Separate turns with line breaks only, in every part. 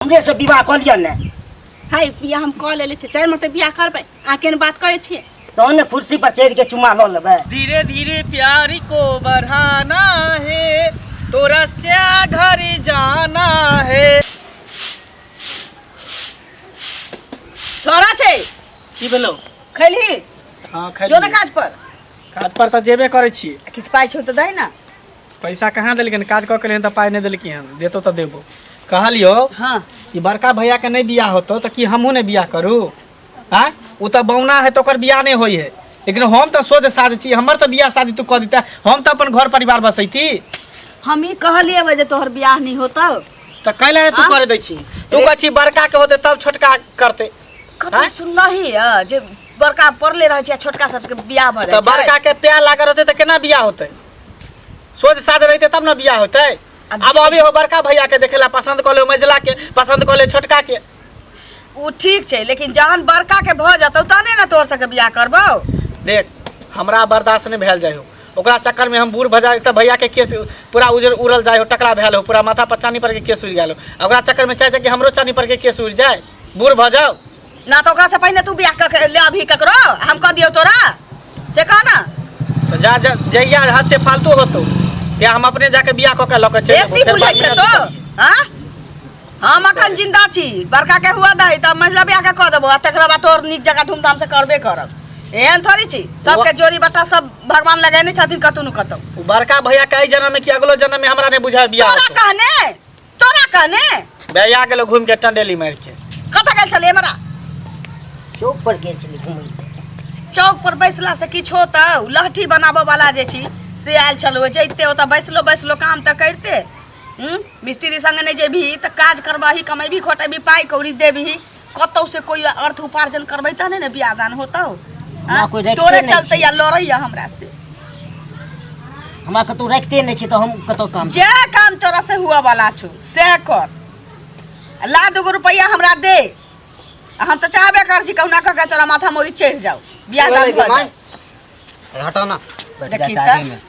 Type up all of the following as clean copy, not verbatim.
हमरे से विवाह कऽ लिअ ने।
हाय, बियाह हम कऽ लेले छियै, 4 मिनट बियाह करबै, अहाँ केहन बात करै छियै?
तहन ने कुर्सी पर चढ़ि के चुम्मा लऽ लेबै।
धीरे धीरे प्यार को बढ़ाना है तो रसिया घर जाना है।
छोरा छै।
की भेलो?
खैलही?
हाँ, खैली।
जो ने काज पर।
काज पर तऽ जेबे करै छी।
किछु पाइ छौ तऽ दही ने।
पैसा कहाँ देलखिन? काज कऽ के एलियन तऽ पाइ नहि देलखिन हन। देतो तऽ देबो। कहलियौ कि बड़का भैया के नहि बियाह होतो तऽ की हमहूँ नहि बियाह करू? आँय, ओ तऽ बौना है तऽ ओकर बियाह नहि होइ है, लेकिन हम तऽ सोझ साझ छी, हमर तऽ बियाह शादी तू कऽ दिता, हम तऽ अपन घर परिवार बसैती।
हम ई कहलियै जे तोहर बियाह नहि होतौ।
तऽ कैला तू
हाँ?
करे दै छी? तू कहै छी बड़का के होतै तब छोटका करतै।
कतौ
आँय?
सुनलही हँ जे बड़का पड़ले रहै छै आ छोटका सबके बियाह भऽ
तऽ
जाइ छै?
बड़का के प्यार लागल रहतै तऽ केना बियाह होतै? सोझ साझ रहते तब ने बियाह होतै। अब अभी हो बड़का भैया के देखेला पसंद कऽ ले, मझिला के पसंद कऽ ले, छोटका के।
ओ ठीक छै, लेकिन जहन बड़का के भऽ जेतौ तहने ने तोहर सबके बियाह करबौ।
देख, हमरा बर्दाश्त नहीं भेल जाइ हो, ओकरा चक्कर में हम बूढ़ भऽ जाय तऽ भैया के केस पूरा उजर उड़ल जाइ हो, टकरा भेल हो, पूरा माथा पर चानी पर के केस उड़ि गेल हो। आ ओकरा चक्कर में चाहे छै कि हमरो चानी पर के केस उड़ि जाय, बूढ़ भऽ जाओ।
ना तऽ ओकरा से पहिने तू बियाह कऽ के ले अबही ककरो, हम कऽ दियौ तोरा से कह ना।
तो जा जा, जहिया हाथ से फालतू होतो ते हम अपने जाके बियाह कऽ के लऽ के चलि
बेसी
एबो, फेर
बुझै छै
बादमे
तो
अथी करिहे।
हाँ, हम अखन जिंदा छी, बड़का के हुआ दही तऽ मझिला बियाह के कऽ देबो आ तकरा बाद तोहर नीक जकाँ धूमधाम से करबे करब। एहन थोड़ी छी, सबके जोड़ी बट्टा सब भगवान लगेने छथिन कतौ न कतौ।
उ बड़का भैया के एहि जन्म में कि अगलो जन्म में हमरा नहीं बुझाय बियाह
तोरा
होतो।
कहने, तोरा कहने
भैया गेलो घूम के टंडेली मार के।
कतऽ गेल छलै हमरा?
चौक पर गेल छली घुमै लए।
चौक पर बैसला से किछु होतौ? लहठी बनाबऽ वाला जे छी से आयल छलौ, जैते ओतऽ बैसलो बैसलो काम तऽ करिते। मिस्त्री संगे नहि जेबही तऽ काज करबही, कमेबही खोटेबही, पाइ कौड़ी देबही, कतौ से कोई अर्थ उपार्जन करबै तहने ने बियाह दान होतौ।
हमरा कोई राखिते
तोरे
नहि
चलते
छै।
या लड़ैया हमरा से।
हमरा कतौ राखिते नहि छै तऽ हम कतौ काम
जे काम तोरा से हुआ वाला छौ से कर। ला 2 रुपैआ हमरा दे, आ हम तऽ चाहबे कर छी कहुना कऽ के तोरा माथा मोरी चढ़ि जाओ, बियाह दान भऽ जाओ।
हटो ना, बैठ जा।
देखी
चाहे
तऽ।
में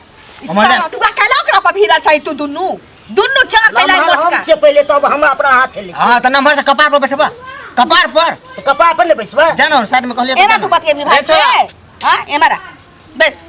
ई सारा तू कैला ओकरा पर भीड़ा छै? तू दुनू दुनू चार चला
हम
मोटका
से पहिले तब हमरा अपना हाथ ले।
हां, तऽ नंबर से कपार पर बैठबा, कपार पर।
तऽ कपार पर ने बैसबा।
जानो साइड में कहलिए।
एना तू बतियेबही भाई से? हां, एमरा बस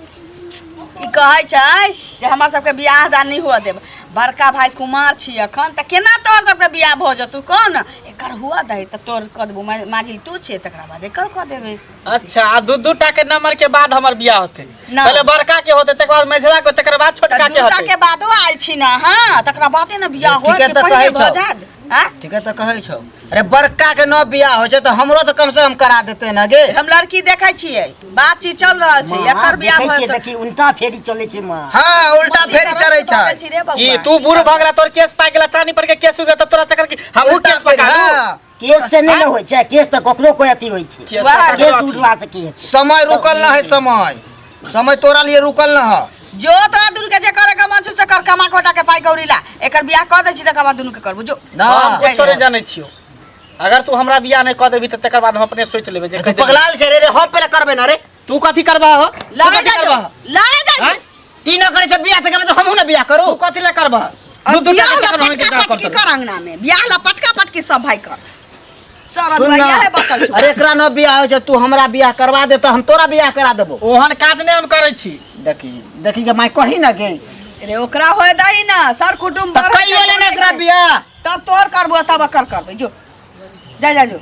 ई कहै छै जे हमर सबके बियाह दान नहि हुअ देब, बड़का भाई कुमार छी अखन, तऽ केना तोहर सबके बियाह भऽ जेतौ? कह ने, एकर हुअ दही तऽ तोहर कऽ देबौ, माझिल तू छै, तकरा बाद एकर कऽ देबै।
अच्छा, आ दू दू टा के नंबर के बाद हमर बियाह होते?
ना।
पहले बड़का के होते, तकर बाद मझिला के, तकर बाद छोटका
तऽ
के
दूटा
होते।
के बादो आयल छी ने हाँ, तकरा बादे ने बियाह
ठीके
होत कि
तऽ
पहिले
कहै
भऽ
छौ।
जायत? आँ?
ठीके तऽ कहै छौ। अरे, बड़का के न बियाह होइ छै तऽ हमरो तऽ कम से कम करा देते न गे।
हम लड़की देखै छियै, बातचीत चल रहल छै,
माँ,
एकर बियाह
देखै
भऽ
छियै,
जेतै।
देखी उल्टा फेरी चलै छै माँ।
हाँ, उल्टा फेरी चढ़ै छै।
कि तू बूढ़ भऽ गेला, तोर केस पाकि गेला, चानी पर के केस उड़ गेला, तऽ तोरा चक्कर की हमहूँ
उल्टा
केस
फेरी,
पका लू?
हाँ।
केस से नहि ने होइ छै, केस तऽ ककरो कोई अथी होइ छै।
केस
वाह,
पकड़लो
केस
अथी।
उठला से की हेतै?
समय रुकल न है, समय समय तोरा लिए रुकल न है।
जो तोरा दुनू के जे करे के मन छौ से कर, कमा खोटा के पाइ कौड़ी ला, एकर बियाह कऽ दै छी, तकर बाद दुनू के करबो, जो।
ना।
हम कुछो नहि जानै छियौ, अगर तू हमरा बियाह नहि कऽ देबही तऽ तकर बाद हम अपने सोचि लेबै जे
तू
कहि देबही।
पगलाल छै रे। रे, हम पहिले करबै ना रे।
तू कथी करबा हो? तू
लड़े
कथी
जा जो,
करबा?
लड़े जा जो।
आँय?
ई न करे छै बियाह तऽ मतलब हमहूँ ने बियाह करू।
तू कथी लए करबा?
अब
दू दू
बियाह
टा के
ला
चक्कर में हम
पटका
इंतजार
पटकी
करतौ।
कर अंगना में, बियाह ला पटका पटकी सब भाई कर। सारा
सुन
दुआइया
ना,
है बचल छौ।
अरे एकरा न बियाह होइ छै, तू हमरा बियाह करवा दे तऽ हम तोरा बियाह करा देबो।
ओहन काज नहि हम करै छी।
देखी देखी के माय, कही ना गे।
रे, ओकरा होय दही ना, सर कुटुम्ब
तऽ
बढ़ै
कहियो
छै,
ले ने
बढ़ै
एकरा
छै।
बियाह।
तब तोहर करबो, तब एकर करबै, जो जा जा जो।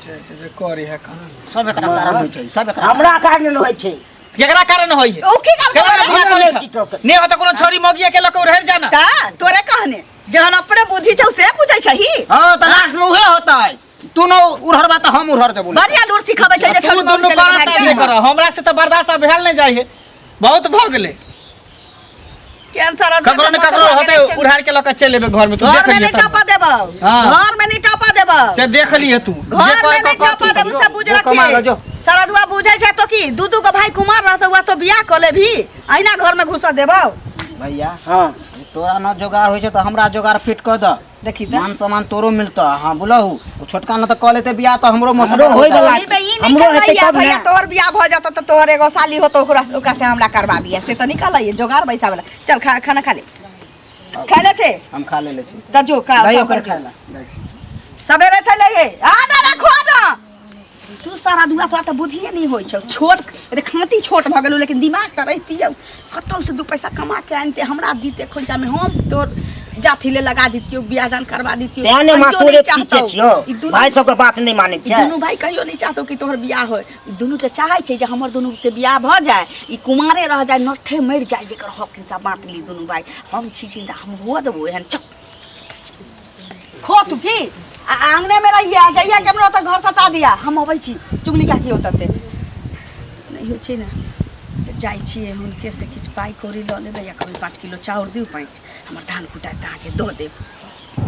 करी है काम।
सब एकरा कारण होइ छै, सब एकरा।
हमरा कारण होइ छै?
केकरा कारण होइ है?
ओ की गल
केकरा
करे?
बियाह करै
की
छ?
कऽ
नहि होता कोनो छोरी मौगिया के लऽ के रहि जाना।
का तोरे कहने जहन अपने बुद्धि छौ से बुझै छही।
हाँ, तऽ लास्ट में उहे होतै, तू न उड़हरबा तऽ हम उड़हर देबो।
बढ़िया लूर सिखबै छै जे
तू
छोरी
दुनू
मौगी के
कर
लऽ के
तऽ
भागि
नहि
जाय।
कर, हमरा से तऽ बर्दाश्त आब भेल नहि जाइ है, बहुत भऽ गेलै।
कैंसर और
ककरो ने ककरो होतै, उड़ार के लऽ के चलि एबै घर में, तू
घर
देख
में
लिहे
नहीं
तब।
टपा देबौ।
हाँ।
घर में नहीं टपा देबौ।
से देख लिहे तू।
घर
जे
में
करे
नहीं
कर
टपा
तू।
देबौ, सब बुझ
जो कमा
रखी।
जो।
सरदुआ बुझै छै तो की दू दू गो भाई कुमार रहतौ हुआ तो बियाह कऽ लेबही, अहिना घर में घुसा देबौ।
भैया।
हाँ।
तोरा न जोगाड़ होइ छै तऽ हमरा जोगाड़ फिट कऽ दऽ।
देखी तऽ।
मान सम्मान तोरो मिलतौ। हाँ, बोलहु, ओ छोटका न तऽ कऽ लेतै बियाह तऽ हमरो मौसम
हमरो होय वला।
ई में ई नहीं
हमरो हेतै
कहलैया
तब ने।
भैया तोहर बियाह भऽ जेतौ तऽ तोहर एगो साली होतौ, ओकरा ओकरा से हमरा करबा दिया, से तऽ नहीं कहलैया। जोगाड़ बैसा वाला, चल खा, खाना खा ले, खा ले छै।
हम खा लेले छी।
तऽ जो खा।
दही
सब
ओकर
कर
खाय ला।
सवेरे चलि अइहे। आ ना रखो ना तू सारा दुआ तोरा तऽ बुद्धिए नहि होइ छौ। छोट रे, खाँती छोट भऽ गेलौ, लेकिन दिमाग तऽ रहितियौ। कतौ से 2 पैसा कमा के आनिते, हमरा दिते खोइचा में, हम तोर जाथी ले लगा दितियौ, बियाह दान करवा दितियौ।
तें ने
कहियो
माथुरे
नहि
पीछे
चाहतौ।
छियौ।
ई दुनू
भाई सबके बात नहि मानै
ई
छै।
दुनू भाई कहियो नहि चाहतौ कि तोहर बियाह होय। ई दुनू तऽ चाहै छै जे हमर दुनू के बियाह भऽ जाय, ई कुमारे रह जाय, नठे मरि जाय, जेकर हक हिस्सा बाँट ली दुनू भाई। हम छी जिंदा, हम हुअ देबो एहन? चुप खो तू की आ आंगने में रहिए, आ जइया केमरो तऽ घर सटा दिया। हम अबै छी चुगली काकी ओतऽ से नहि होइ छै ने तऽ जाइ छियै हुनके से किछु पाइ कौड़ी लऽ लेबै या कभी 5 किलो चाउर दियौ, 5 हमर धान कुटाइत तऽ अहाँके दऽ देब।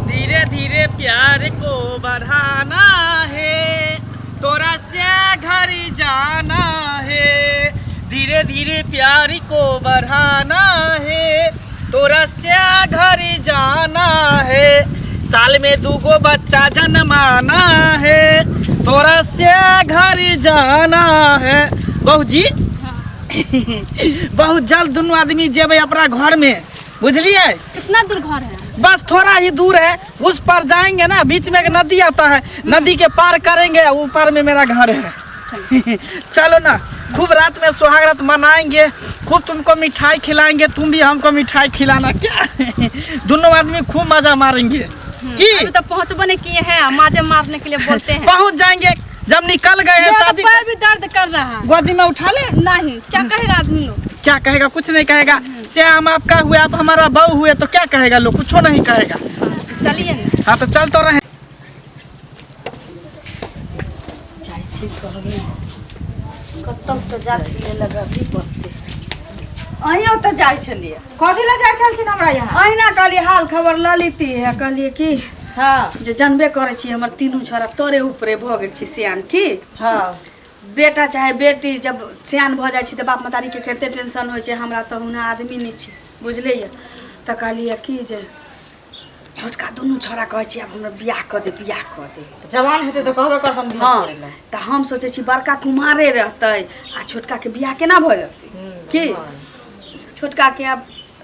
धीरे धीरे प्यार को बढ़ाना है, तोरा से घर जाना है। धीरे धीरे प्यार को बढ़ाना है, तोरा से घर जाना है। साल में दूगो बच्चा जन्माना है, तोरा से घर जाना है। बहू जी, बहुत जल्द दोनों आदमी जेबै अपना घर में, बुझलिए?
कितना दूर घर है?
बस थोड़ा ही दूर है। उस पर जाएंगे ना, बीच में एक नदी आता है, नदी के पार करेंगे, ऊपर में मेरा घर है। चलो ना, खूब रात में सुहाग रात मनाएंगे, खूब तुमको मिठाई खिलाएंगे, तुम भी हमको मिठाई खिलाना। क्या दोनों आदमी खूब मजा मारेंगे की?
अभी तो पहुंचबो नहीं किए हैं, माजे मारने के लिए बोलते हैं।
पहुंच जाएंगे जब निकल गए हैं।
मेरा तो
शादी
पैर भी दर्द कर रहा है।
गोदी में उठा ले।
नहीं, क्या कहेगा आदमी लोग?
क्या कहेगा? कुछ नहीं कहेगा। से हम आपका हुए, आप हमारा बहू हुए, तो क्या कहेगा लोग? कुछ नहीं कहेगा।
चलिए ना।
हाँ, तो चल तो रहे।
जाइ छी कहबै कतौ तऽ जाथी ले लगबही पड़तै। अहीं ओतऽ जाइ छलियै।
कथी लए जाइ छलखिन हमरा यहाँ?
अहिना कहलियै हाल खबर लऽ लीती है। कहलियै कि जे जानबे करै छी, हमर तीनू छोरा तोरे ऊपरे भऽ गेल छै सियान की। बेटा चाहे बेटी जब सियान भऽ जाइ छै तऽ बाप महतारीके कते टेंशन होइ छै। हमरा तऽ हुना आदमी नहि छै, बुझलियै? तऽ कहलियै कि जे छोटका दुनू छोरा कहै छै आब हमरा बियाह कऽ दे, बियाह कऽ दे।
तऽ जवान हेतै तऽ कहबे करतन बियाह करै लए।
तऽ हम सोचै छी बड़का कुमारे रहतै आ छोटकाके बियाह केना भऽ जेतै? की छोटकाके आब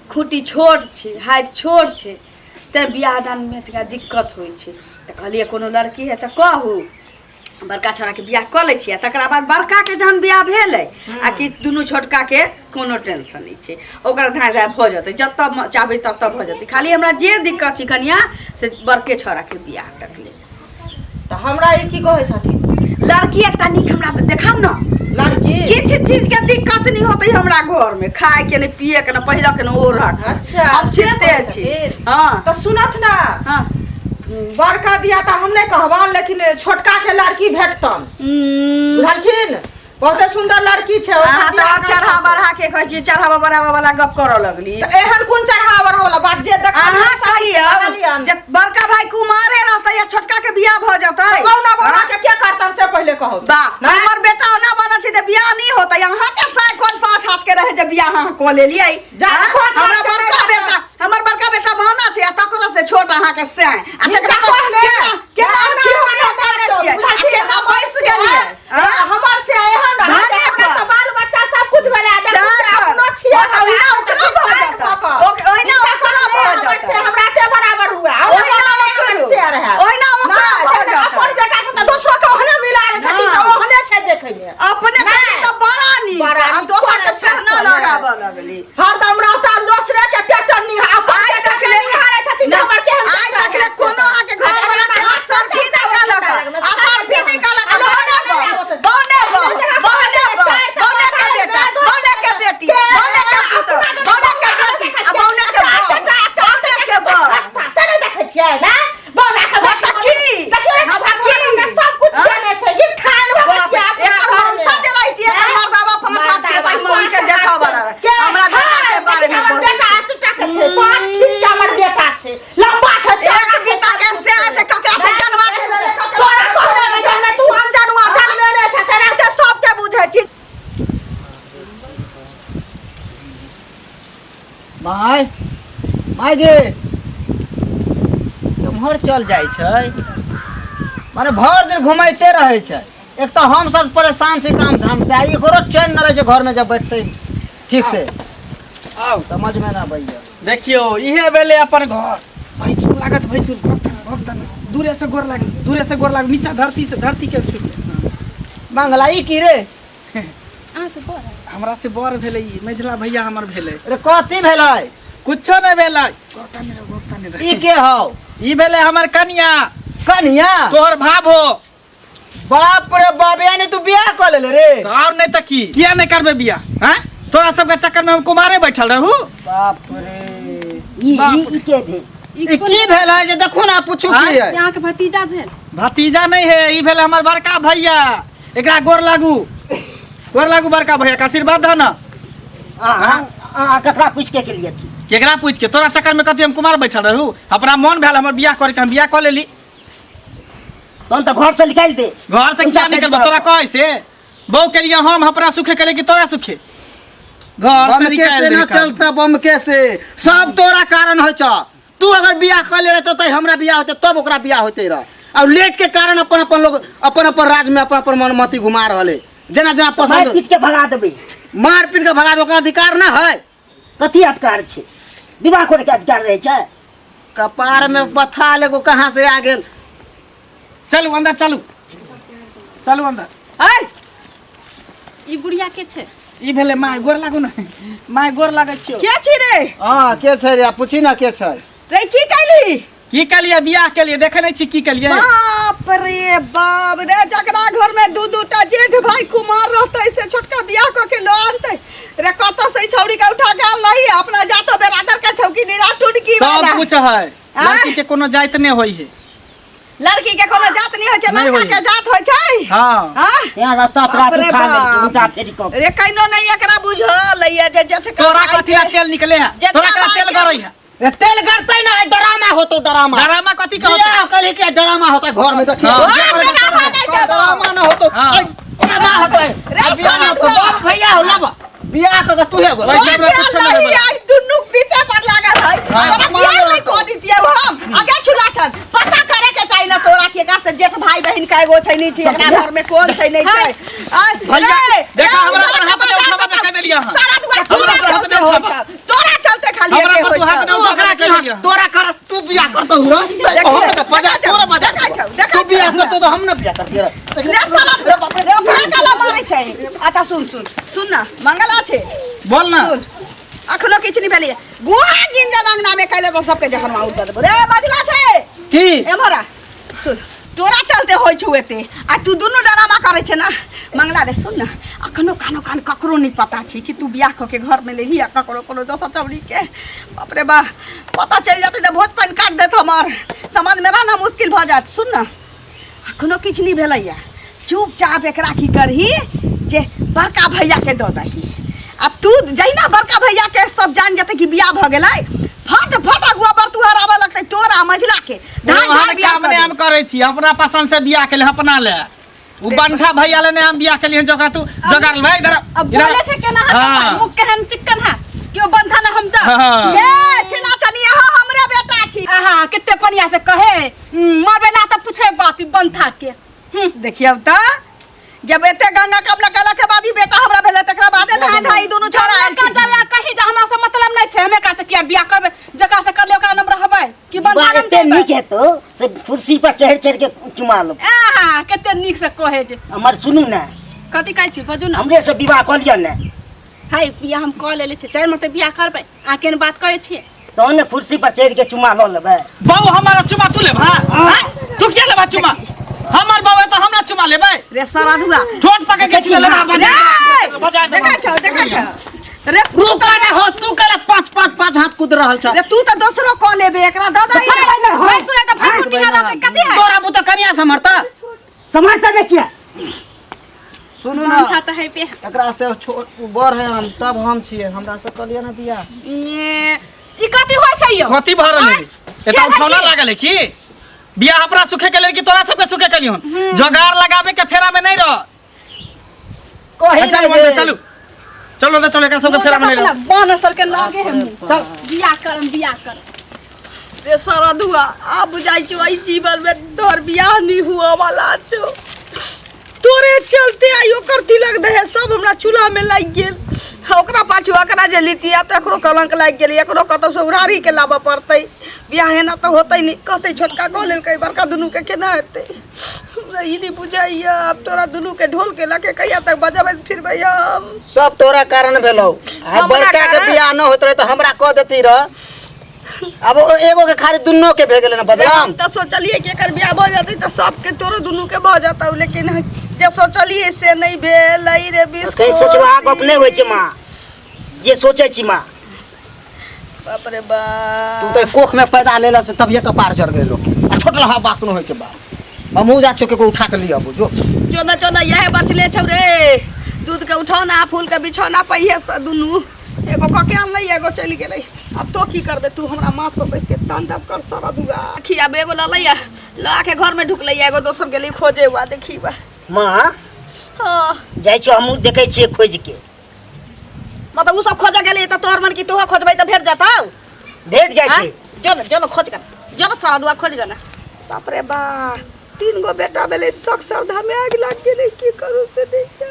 खूँटी छोट छै, हाइट छोट छै, तैँ बियाह दानमे तनिका दिक्कत होइ छै। तऽ कहलियै कोनो लड़की है तऽ कहू, बड़का छोराके बियाह कऽ लै छियै। तकरा बाद बड़काके जहन बियाह भेलै आ कि दुनू छोटकाके कोनो टेंशन नहि छै, ओकरा धाँय धाँय भऽ जेतै, जतऽ चाहबै ततऽ भऽ जेतै। खाली हमरा जे दिक्कत छै कनिया, से बड़के छोराके बियाह तक लेल।
तऽ हमरा ई की कहै छथिन?
लड़की एकटा नीक हमरा देखाउ ने।
लड़की?
किछु चीज के दिक्कत नहीं होते हमरा घर में, खाए के नहीं, पिए के नहीं, पहिरऽ के नहीं, ओढ़ऽ के।
अच्छा,
हम
से
चिन्ते
कहै
छी।
छथिन?
हाँ।
तऽ सुनत ने।
हाँ।
बड़का दिया तऽ हम नहि कहबनि, लेकिन छोटका के लड़की भेटतन। बुझलखिन? बहुते सुंदर लड़की छै। ओकर
अहाँ तऽ
बियाह
आब चढ़ा बढ़ा के कहै छियै, चढ़ावा बढ़ावा वाला गप करऽ लगली।
तऽ एहन कोन चढ़ावा बढ़ावा वाला बात जे देखलियै
अहाँ
से
कहियौ
कहलियनि।
जे बड़का भाई कुमारे रहतै या छोटका के बियाह भऽ जेतै?
कौना बौना के के करतन से पहिले कहू।
बा, हमर बेटा ओना बनल छै तऽ बियाह नहि होतै। अहाँ के साय कोन 5 हाथ के रहै जे बियाह अहाँ कऽ लेलियै?
जा,
हाँ?
5 हाथ
हमरा
के
बड़का
नहि।
बेटा, हमर बड़का बेटा बौना छै आ तकरो से छोट अहाँ के साय आ तकरा
हिनका
पर
कहने।
केना केना
ना,
छी
ना,
हम
ना,
कहने
ना,
छियै आ
बुझलखिन?
केना बैस गेलियै? हाँ?
हमर से एहन
धाने
हमरा
पर।
से बाल बच्चा सब कुछ भेलै आ देखू
सएह
तऽ
पर।
अपनो छियै।
हँ, तऽ ओहिना ओकरो भऽ जेतै। ओहिना ओकरो भऽ
हमर से
जेतै।
हमरा ते बराबर हुआ।
ओहिना ओकरो।
से रहै।
ओहिना ओकरो
नहि,
भऽ
जेना
जेतै।
अपन बेटा से तऽ दोसरो के ओहने मिला दै छथिन।
हँ।
तऽ ओहने छै देखै मे।
अपने
नहि।
कहली तऽ बड़ा नीक
बड़ा
आ
नीक,
दोसर के
बड़ा
पहना
अच्छा।
लगाबऽ लगली।
हरदम रहता दोसरे के ट्रैक्टर निहार, अपन
आइ
ट्रैक्टर
तक ले
निहारै छथिन तऽ हमर केहन
आइ
ट्रैक्टर
तक ले
है से
कोनो
तऽ।
अहाँके घर वाला के असरफी नहि कहलक, असरफी नहि कहलक। बौने बौ, बौने बौ, बौने बौ, बौने के बेटा, बौने के बेटी, बौने के पुतोह, बौने के बेटी आ बौने के बौ, बौने के बौ।
से नहि देखै छियै ने बौना के
हँ तऽ की?
देखियौ ने,
हँ तऽ की?
भगवान हमरा सब कुछ
हँ?
देने छै। ई ठान भऽ
बाप
छियै
रे,
अपना
एकर
घरमे।
मनसा जे रहितियै, एकर मर्दाबा 5 हाथ के तऽ मौगी के देखऽ वाला रहै।
के
हमरा बेटा के
छै?
बारे में
हमर
बोलै
बेटा एतुटा के छै, 5 फीट के हमर बेटा छै, लम्बा छै, चौड़ा
एक
छै,
बीता के
सब
से
कुछ
से ककरा से जनवा के लेले?
तोरा कहने के जहने तू हम जनुआ जनमे नहि छै, तेना ते सबके बुझै छी।
माय, माय गे, केम्हर चल जाइ छै? माने भरि दिन घुमैते रहै छै। एक तऽ हम सब परेशान छी काम धाम से, आ एकरो चैन न रहै छै घरमे जब बैठतै ठीक से।
आउ।
समझमे न अबैया।
देखियौ, इहे भेलै अपन घर। भैंसुर लागत, भैंसुर भक्त भक्त। दूरे से गोर लागू, दूरे से गोर लागू, नीचा धरती से, धरती के छू।
मंगला ई की रे?
अहाँ से बड़ है।
हमरा से बड़ भेलै ई, मझिला भैया हमर भेलै।
अरे कथी भेलै?
कुछो नहि भेलै। गोटा नहि रह, गोटा नहि रह।
ई के हौ?
ई भेलै हमर कनिया।
कनिया?
तोहर भाभो।
बाप रे बाप, यानी तू बियाह कऽ लेले रे?
तऽ आओर नहि तऽ की, किया नहि करबै बियाह? हैं, तोरा सबके चक्कर में हम कुमारे बैठल रहू।
बाप रे,
ई
बाप
ई ई के भेल?
ई
ई की भेल है जे देखो ना, पूछू की है।
ई अहाँके भतीजा भेल?
भतीजा नहीं है, ई भेल हमर बड़का भैया। एकरा गोर लागू, गोर लागू बड़का भैया के आशीर्वाद दह ना।
अहाँ अहाँ ककरा पूछि के केलिए थी?
केकरा पूछ के? तोरा चक्कर में कथी हम कुमार बैठल रहू? अपना मन भेल हमर बियाह करे के, हम बियाह कऽ लेली।
तहन तऽ घर से निकालि दे।
घर से क्या निकलबो? तोरा कहै से बहू के लिए हम अपना सुखे करे कि तोरा सुखे? घर से
बम के
निकालि
से
दे।
ना चलता, बम के से सब तोरा कारण होइ छ। तू अगर बियाह कर ले रहते तो हमरा बियाह होते, तब ओकरा बियाह होते रह। और लेट के कारण अपन अपन लोग अपन अपन राज में अपन अपन मनमती घुमा रहल है, जेना जेना
मारि
पसंद।
पीट के भगा देबै।
मार पीट के भगा दे, ओकरा अधिकार ना है।
कथी अधिकार छै? विवाह करे के अधिकार रहै छै?
कपार में पथाल एगो कहाँ से आ गेल?
चलू अंदर, चलू चलू अंदर।
ऐ
ई बुढ़िया के छै?
ई भेलै माय, गोर लागू ने माय, गोर लागै छियौ।
के छी रे?
हाँ, के छै रे? पूछी ना के छै।
रे की कैली?
की केलियै? बियाह केलियै, देखै नहि छी की केलियै?
बाप रे बाप रे, जकरा घर में दू दू टा जेठ भाई कुमार रहतै से छोटका बियाह कऽ के लऽ आनतै रे? कतऽ से ई छौड़ी के उठा के आनलही? अपना जातो बेरादर के छौकी निरा टुटकी
सब
वाला।
कुछ है।
आँय?
लड़की के कोनो जाति नहि होइ है।
लड़की के कोनो जात नहीं होइ छै,
नहि
लड़का
होइ।
के जात होइ छै।
हाँ।
हाँ?
यहाँ रास्ता
बाप
पर
रे
उठा लेलकै,
बाप।
उल्टा फेरी कऽ।
रे कैनो नहीं एकरा बुझल है जे जेठका
तोरा
भाई
कथी ला
के-
तेल निकले है?
जेठका
तोरा करा
भाई
तेल
के-
गरै है?
रे तेल गरतै ना, डरामा होतो डरामा।
डरामा कथी के होतो?
बियाह कली के डरामा होता घर में, देखिए।
हाँ।
ओ, डरामा नहीं देबो।
डरामा ना होतो।
हाँ।
ऐ, कोना होतो?
रे
बियाह
सोना
होतो, बाप भैया हो लब बियाह कऽ के तू हे गो।
वैसे हमरा
ओए,
कुछो नहीं
नहीं,
होबे।
आई दुनू पीते पर लागल है।
हाँ।
तोरा बियाह नहीं कऽ दितियै हम। आगे छुला छन। पता करे के चाही ना तोरा के एकरा से जेठ भाई बहिन के एगो छै नहीं छै, एकरा घर में कोन छै नहीं छै। आय,
भैया,
रे,
देखा,
रे,
हमरा
उठा
पर
के
हाथ नहीं
बाजार
उठाबा
बताओ।
के देलियै अहाँ।
सारा दुआर
हमरा
तोरा
पर हाथ
चलते
नहीं
होइ
उठाबा।
छौ। तोरा चलते खाली
हमरा
एते
पर
होइ
तू हाथ
छौ।
नहीं
तू ओकरा के हाथ- तोरा कर, तू बियाह करतो रे,
देखिए,
हम के बजा,
देखा छौ,
तोरा बजा।
देखा छौ, देखा
तू
छौ।
बियाह करतो तो हम ना बियाह करतियै रे।
रे साला, रे ओकरा काला मारै छै। अच्छा सुन सुन सुन ना, मंगला छै।
बोल ना।
सुन, अखनो किछु नहि भेलैए। गुहा गिंजन अंगना में कैले तऽ सबके जहन माउर दऽ देबो। रे मझिला छै।
की?
एम्हर आ। सुन, तोरा चलते होइ छौ एते आ तू दुनू डरामा करै छै ना। मंगला रे सुन ना, अखनो कानो कान ककरो नहि पता छै कि तू बियाह कऽ के घर में लेही आ ककरो कोनो दोसर चौड़ी के। बाप रे बा, पता चलि जेतै तऽ भोज पानि काटि देत, हमर समाज में रहना मुश्किल भऽ जायत। सुन ना, अखनो किछु नहि भेलैया, चुपचाप एकरा की करही जे बड़का भैया के दऽ दही आ तू जहिना बड़का भैया के सब जान जेतै कि बियाह भऽ गेलै, फट फट अगुआ बर तुहार आबऽ लगतै तोरा मझिला के धाय धाय
ओहन
बियाह
काम
कऽ
नहि हम
देबै।
करै छी। अपना पसंद से बियाह केले, अपना ले उ बंठा भैया ले नहि हम बियाह केलियै जकरा तू जोगाड़ लेबै। इधर आ,
अब
इधर आ।
बोले छै केना हाथ?
हाँ।
मुँह केहन चिक्कन है केओ बंधा ना हम जा।
हाँ।
ये छिला चनिया हमरे बेटा छी।
आहा कते पनिया से कहे, मरबे ला तऽ पूछे बात ई बंधा के।
देखियौ तऽ, जब एते गंगा कमला केला के बाद ई बेटा हमरा भेलै, तकरा बादे धाय धाय ई दुनू छोरा आयल
का
छै।
जा कहीं जा, हमरा से मतलब नहीं छै। हमे का से किया बियाह करबै? जकरा से करले ओकरा नाम रहबै कि बंधा
बा
नाम
एते
जेबै?
नीक हेतौ से कुर्सी पर चढ़ि चढ़ि के चुमा लो।
आहा कते नीक से कहे जे।
हमर सुनू ने।
कथी कहै छी? बजू ने।
हमरे से विवाह कऽ लिअ ने।
हाय, बियाह हम कऽ लेले छियै, चारि मोटे बियाह करबै, अहाँ केहन बात करै छियै?
तहन ने कुर्सी पर चढ़ि के चुमा लऽ लेबै।
बाबू हमारा चुमा तू लेबा? हैं? तू किया लेबा चुमा? हमर बाबू है तो हमरा चुमा लेबै?
रे सरधुआ,
ठोट पकड़ के चुमा लेबा।
रे
बजा दे।
देखै छौ, देखै छौ रे।
रुका ना हो, तू केला पाँच पाँच पाँच हाथ कूद रहल छ।
रे तू तऽ दोसरो कऽ लेबे, एकरा दऽ दही।
भैंसुर है तऽ भैंसुर टीका रहतै, कथी है?
तोरा बुते कनिया समरता?
समझता नहीं किया।
सुनू ना।
बंधा तऽ है पे।
एकरा से छोट बड़ है हम, तब हम छियै, हमरा से कलिए ना बियाह।
ये ई कथी होइ छै यौ?
कथी भऽ रहल है? एतऽ
के
उठौना
है की?
लागल है की? बियाह अपना सुखे के लेल कि तोरा सबके सुखे के लिए? जोगार लगाबे के फेरा में नहीं रह।
कही
चल
नहीं
अंदर
दे।
चलू, चलो अंदर चलो, एकरा सबके फेरा में नहीं रह।
बानर के लागे है मुँह।
चल।
बियाह करम, बियाह करम।
रे सरधुआ, आब बुझाइ छौ एहि जीवन में तोहर बियाह नहीं हुआ वाला छौ। तोरे चलते आई ओकर तिलक दहे सब हमरा चूल्हा में लागि गेल। ओकरा पाछू एकरा जे लीती आब तऽ एकरो कलंक लागि गेलै, एकरो कतौसँ उड़ारी के लाबऽ पड़तै। बियाह एना तऽ होतै नहि, कहतै छोटका कऽ लेलकै, बड़का दुनूके केना हेतै? हमरा ई नहि बुझाइए, आब तोरा दुनूके ढोल के लऽ के कहिया तक बजबैत फिरबै हम?
सब तोरा कारण भेलौ। आ
हमरा
बड़का के
कारण?
बियाह न होइत रहे तऽ हमरा कह देती रह। अब ओ एगो के खाली दुनू के भे गेलै ना बदनाम।
हम तऽ सोचलियै कि एकर बियाह भऽ जेतै तऽ सबके तोरो दुनूके भऽ जेतौ, लेकिन जे सोचलियै से नहि भेल। अइ रे बिस्कुट,
कहीं सोचबा गप नहि होइ छै माँ, जे सोचै छी माँ।
बाप रे बाप,
तू तऽ कोख में पैदा लेला से तभिए कपार जड़ गेल लोग के। आ छोट लहा बात न होय के बाद हमहूँ जा छियो, केकरो उठा के लिअ आबू जो।
जो न जो न, यह बचले छौ रे, दूध के उठौना फूल के बिछौना पहिए से दुनू एगो कऽ के अनलै, एगो चलि गेलै। अब तो की करबे तू? हमरा माथ पर बैस के तांडव कर सारा दुआ। देखी, आब एगो ललै लऽ के घर में ढुकलै, एगो दोसर गेलै खोजे हुआ। देखी बा
माँ।
हाँ।
जाइ छियो, हमहूँ देखै छियै खोजि के।
मतलब उ सब खोजे गेलै तऽ तोहर मन की तोहो खोजबै तऽ भेट जतौ?
भेट जाइ छै।
जो न जो न, खोज कर जो न, सारा दुआ खोज गना। बाप रे बा, तीन गो बेटा भेलै, शक श्रद्धा में आगि लागि गेलै, की करू से नहि जानि।